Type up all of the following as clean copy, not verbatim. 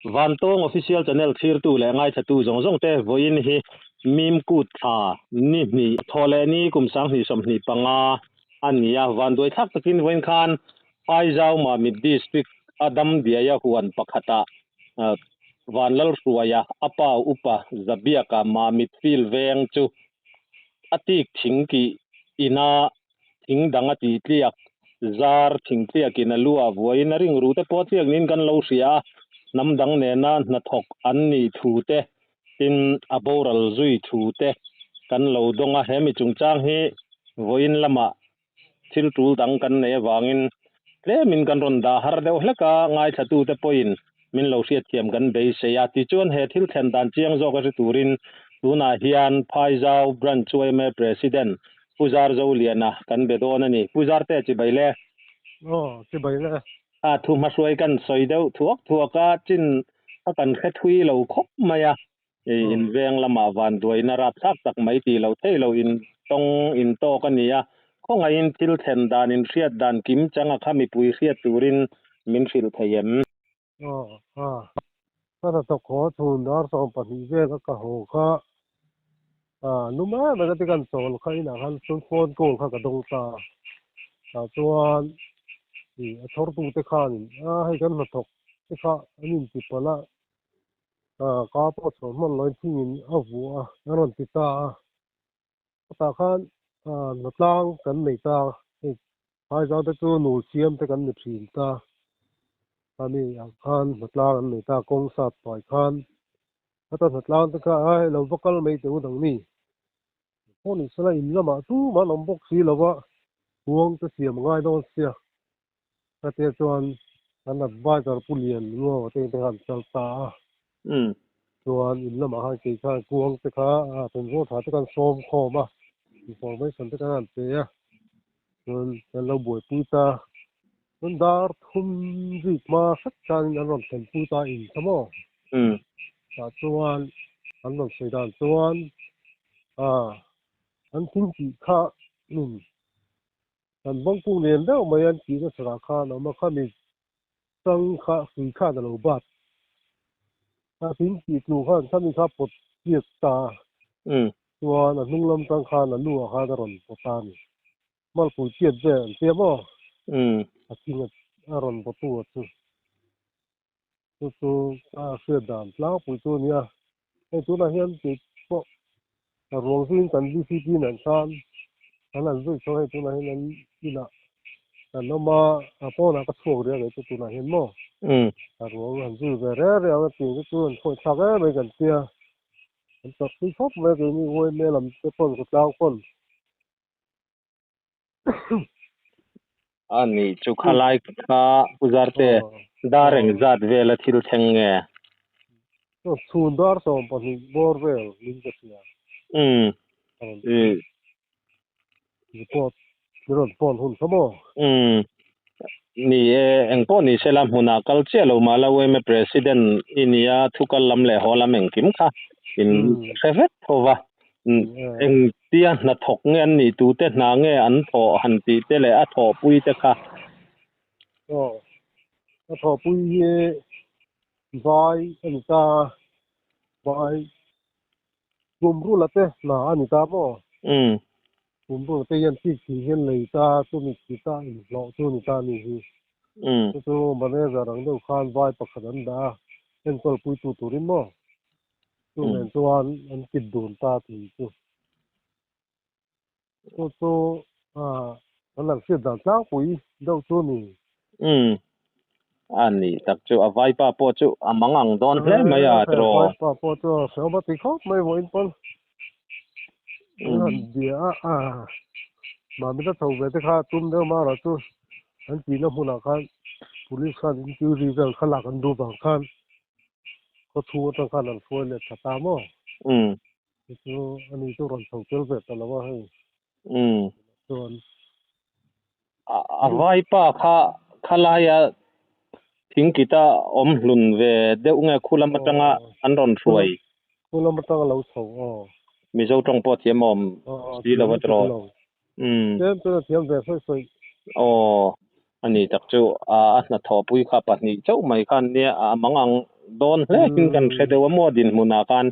Vantawng Official Channel thlirtu leh ngaithlatu zawng zawng te vawiin hi Mim Kut thla ni hnih thawh leh ni kum 2025 a ni a, vanduai thlak takin vawiin khan Phaizau Mamit District a Damdiaia huan pakhatah Vanlalhruaia a pa upa Zabiaka Mamit Field veng chu a tik thing kih ina thing dang a tih tliak, zar thing tliakin a lu ah vuaiin a ring ru te pawh tliak niin kan lo hria a, hnam dang nena hnathawk an nih thu te, tin a boral zui thu te kan lo dawng a, he mi chungchang hi vawiin lamah thil tul dang kan nei avangin tlemin kan rawn dah har deuh hlek a, ngaithlatute pawhin min lo hriatthiam kan beisei a, tichuan he thil thlen dan chiang zawk a hre turin tunah hian Phaizau Branch yma President Pu Zarzoliana kan be dawn a ni. Pu Zarte chibai le. Aw, chibai le. A thu hmahruai kan sawi deuh thuak thuak a, chin a kan hre thui lo khawp mai a, in veng lamah vanduaina rapthlak tak mai tih lo thei lo in tawng in tawk a ni a, khawngaihin thil thlen dan in hriat dan kim changa kha mipui hriat turin min hrilh thei em? Aw, a. Ka ta tawk haw chhun dar 12 vel a ka haw kha a nu mai mai ka ti kan chawl kha inah khan chuan phone call kha ka dawng ta a. Tah chuan ih a chhawrtu te khanin a hei kan hnathawk te kha an inti palh a, a ka pawh chhuah hman loin thingin a vuah a, a rawn ti ta a. Chutah khan hnatlang kan nei ta, hei Phaizau te chu nul siam te kan ni thin ta, ani ah khan hnatlang an nei ta, kawng sat fai khan heta hnatlang te kha a hei lo va kal mai teh u dang ni. Pawh ni sela in lamah tumah an awm bawk si lo va, huang te siam a ngai dawn sia. Hetiang chuan an advisor Pu Lian Luawa te te kha an kal ta a. Chuan in lamah khan kei khan kuang te kha thawmhnaw tha te khan sawm khawm a, information te khan an pe a, chuan kan lo buaipui ta. Chuan dar thum rik hma hret khanin an rawn thlenpui ta in kha maw? Tah chuan an rawn sawi dan chuan an thil tih kha Kan bawngkung lian deuh mai an tih nasa ah khan a awm a, khami chang kha hrui khan a lo bat a, tin tih tlu khan khami kha pawt chiat ta a, chuan a hnung lam tang khan a lu ah khan a rawn pawt ta a ni. Malpui chiat vel an tia maw? A thing a rawn bawtu a chu. Chu chu a hriat dan tlangpui chu a nia. Hei tunah hian kei pawh a ruang zuiin kan VCP nen khan an han zui chho hei tunah hian an inah kan awm a, a pawnah ka chhuak rih a kei chu tunah hian maw a ruang han zui ve reng reng a tih te chu an khawi thlak em mai kan tia an chawrh pui khawp mai a keini yma lam te pawn khawtlang pawn. A nih chu khalai kha Pu Zarte dar eng zat vela thil thleng nge? Chhun dar 12 bawr vel min ka hria. Umm. Report min rawn phone hun kha maw? Umm. Ni e, eng pawh ni sela hmunah kal chiah lo mah la yma President i nia thu kal lam leh haw lam engkim kha in hre vek tho va. Engtia hnathawk nge an nih tute hna nge an thawh han tih te leh a thawhpui te kha. Aw, a thawhpui hi vai a ni ta, vai Kumrula te hna a ni ta maw? Kumrula te hian chik thing hian lei ta, chumi khi ta inhlawh chu a ni ta a nih hi. Chu chu manager ang deuh khan vai pakhat an dah a, enkawl puitu turin maw? Chu nen chuan an kit dun ta tih chu. Chu chu an han hriat dan tlangpui deuh chu a ni. Umm. A ni tak chu a vaipa pawh chu a mang ang dawn hle mai a tiraw. Vaipa pawh chu a hrehawm a ti khawp mai vawiin pawn. An han bia a, mahni ta chho ve te kha tum deuh mara chu an tihna hmunah khan police khan inquiry vel kha lak an duh vang khan khaw chhung atang khan an hruai leh tha ta maw? Chu chu ani chu rawn chho tel ve ta lo a hei. Chuan. A vaipa kha khalaia thingkita awm hlun ve deuh nge khu lam atanga an rawn hruai? Khu lam atanga lo chho aw. Mizo tawng pawh thiam awm si lo a tiraw? Tlem chuan a thiam ve sawi sawi. Aw. Ani tak chu a a hnathawhpui kha pahnih chauh mai khan nia a mang ang dawn hle in kan hre deuh a maw dinhmunah khan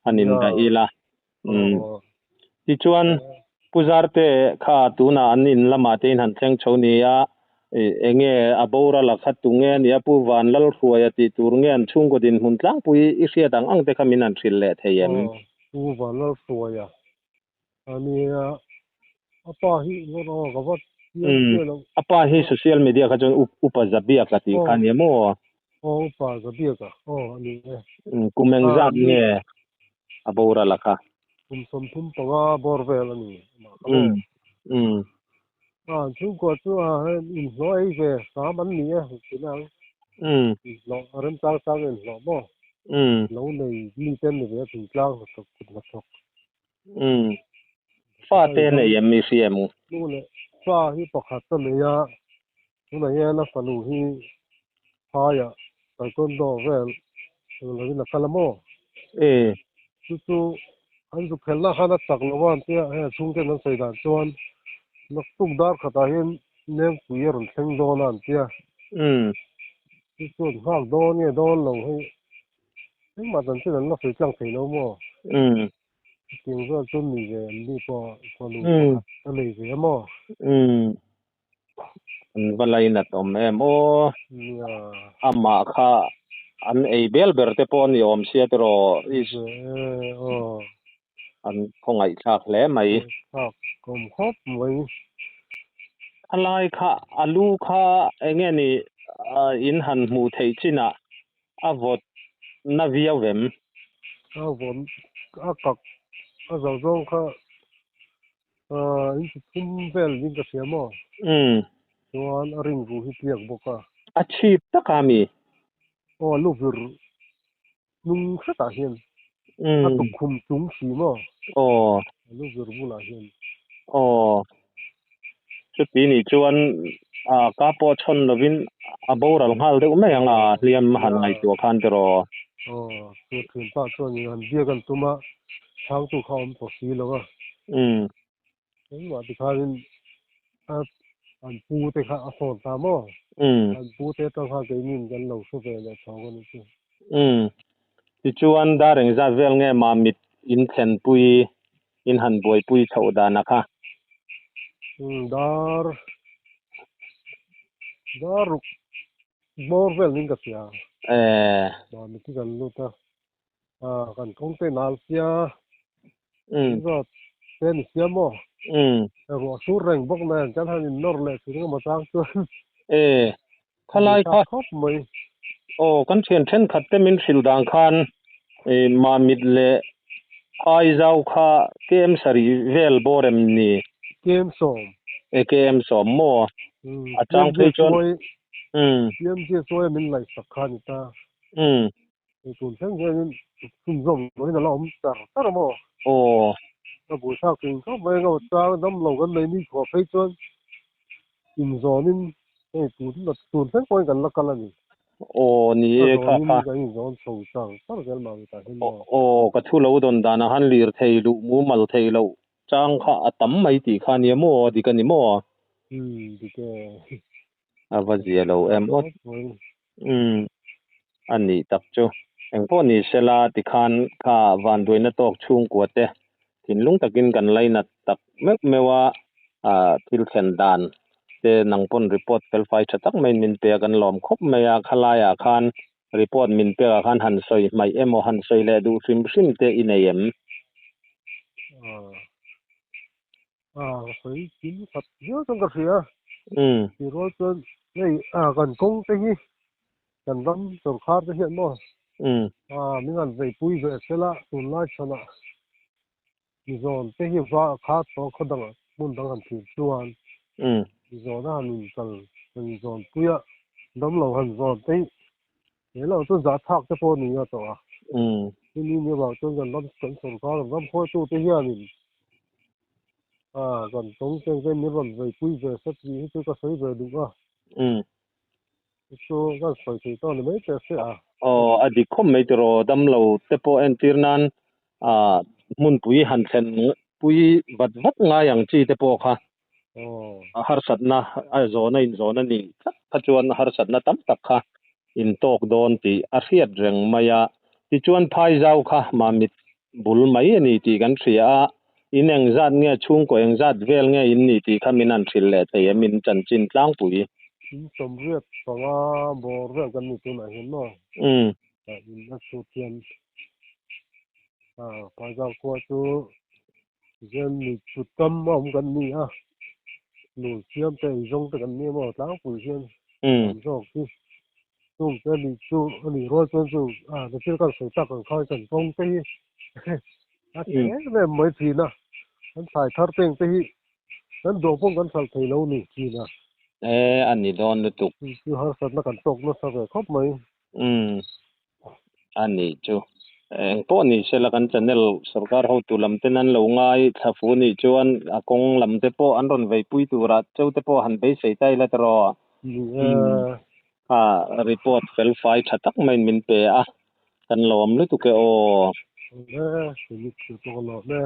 han indaih ila. Umm. Tichuan Pu Zarte kha tunah an in lamah te in han thleng chho ni a, enge a boral a kha tu nge a nih a, Pu Vanlalhruaia tih tur nge an chhungkaw dinhmun tlangpui i hriat ang ang te kha min han hrilh leh thei em? Aw, Pu Vanlalhruaia a nia, a pa hi aw ka va chiang chiah lo. A pa hi social media kha chuan Upa Zabiaka tih kha a nia maw? Aw, Upa Zabiaka, aw a ni e. Kum engzat nge a boral a kha? Kum 35 bawr vel a ni amah kha maw? A an chhungkua chu a inhlawh ei ve hram an ni e tih ang. Inhlawh a remchang chang inhlawh maw? Lo nei mi te an ni ve a thingtlang hnathawk kut hnathawk. Fa te nei em i hria em? Nu leh fa hi pakhat a nei a, tunah hian a fanu hi phaiah taekwondo vel englo in a kal a maw? Chu chu an zuk khelhna khan a chak lo a an tia, hei a chhungten an sawi dan chuan naktuk dar khatah hian lengpui a rawn thleng dawn a an tia. Chu chu an nghak dawn nge dawn lo hei engmah dan chin an la sawi tlang thei lo maw? Chutiang vel chu ni ve an ni pawh fanu pakhat a nei ve a maw? An va lainat awm em aw. Amah kha an ei bel ber te pawh a ni awm sia tiraw. An khawngaihthlak hle mai. A lai kha a lu kha enge ni in han hmuh theih chinah a vawt na viau em? A vawt a kak a zo zawng kha In thum vel ding ka hria maw? Chuan a ring vu hi tliak bawk a. A chhip tak a mi? Aw, a lu vir hnung hretah hian a tukkhum chung si maw? Aw. A lu vir bulah hian. Aw. Chuti nih chuan ka pawh chhawn lovin a boral nghal deuh mai ang a, hliam han ngaihtuah khan tiraw? Aw, chu thianpa chuan han biak an tum a, chhangtu kha a awm tawh si lo a. Engmah tikhanin a an pu te kha a phone ta maw? An pu te atang kha keinin kan lo hre ve leh chhawng a nih chu. Tichuan dar engzat vel nge Mamit in thlenpui in han buaipui chhoh dan a kha. Dar dar ruk hmawr vel ning ka hria. Mah mithi kan lut a, kan kawng te nal sia, zat te ni sia maw? Ruah sur reng bawk nen kan han in nawr leh thin emaw chang chuan. Khalai kha. Khawp mai. Aw, kan thian thenkhat te min hrilh dan khan Mamit leh Aizau kha KM sarih vel bawr em ni? KM sawm. E KM sawm maw? A chang phei chuan. PMJ chuai a min laihsak kha a ni ta. Hei tun thleng hianin chhunzawm loin a la awm char char a maw? Aw. Ka buaithlak thin khawp mai anga chang dam lo kan nei ni khuah phei chuan inzawnin hei tun tun thleng pawhin kan la kal a ni. Aw ni e kha kha. A zawnin kan inzawn chho char char zel mah tah hian maw? Aw ka thu lo dawn danah khan lir thei luh mumal thei loh chang kha a tam mai tih kha nia maw dik a ni maw? Umm dik e. A va zia lo em aw. Umm a nih tak chu. Engpawh ni sela tikhan kha vanduaina tawk chhungkua te thinlung takin kan lainat tak meuh meuh a, thil thlen dan te nang pawn report felfai tha tak maiin min pe a kan lawm khawp mai a, khalaiah khan report min pekah khan han sawi hmaih emaw han sawi leh duh hrim hrim te i nei em? A sawi kim khat viau chuan ka hria. Tih rual chuan hei kan kawng te hi kan ram sawrkhar te hian maw min han veipui ve sela tunlai chhanah mizawn te hi va kha tawh khaw dangah hmun dang han thlir chuan mizawn a han inkal han inzawn pui a damlo han zawn te hi he lo chu zahthlak te pawh a ni a tawh a. Chumi ni avang chuan kan ram kan sawrkar kan ram hruaitu te hianin a kan tawng cheng te min rawn veipui ve se tih hi chu ka sawi ve duh a. Chu chu kan sawi thei tawh a ni mai teh se a. Aw a dik khawp mai tiraw damlo te pawh entir nan hmunpui han thlen pui vat vat ngai ang chi te pawh kha. Aw. Harsatna a zawna inzawn a nih tlat kha chuan harsatna tam tak kha in tawk dawn tih a hriat reng mai a. Tichuan Phaizau kha Mamit bul mai a ni tih kan hria a, in engzat nge chhungkaw engzat vel nge in nih tih kha min han hrilh leh thei em in chanchin tlangpui? In 85 bawr vel kan ni tunah hian maw? Umm. In a chhut hian Phaizau khua chu Tichuan mi kut kam a awm kan ni a, lur siam te eizawng te kan ni a maw tlangpui hian tam zawk hi chung te ni chu a nih rual chuan chu a thil kan sawi tak ang khan kan kawng te hi a tha em em mai thin a, kan thlai thar teng te hi kan duh pawh kan hralh thei lo ni thin a. E a ni dawn lutuk. Chu harsatna kan tawk nasa ve khawp mai. Umm. A nih chu. Eng pawh ni sela kan channel sorkar hotu lam ten an lo ngai thla fu nih chuan a kawng lam te pawh an rawn veipui turah cheu te pawh han beisei ta ila tiraw? Ni e. Kha report fel fai tha tak maiin min pe a, kan lawm lutuk e aw. Ni e, Philip chu pawh ka lawm e.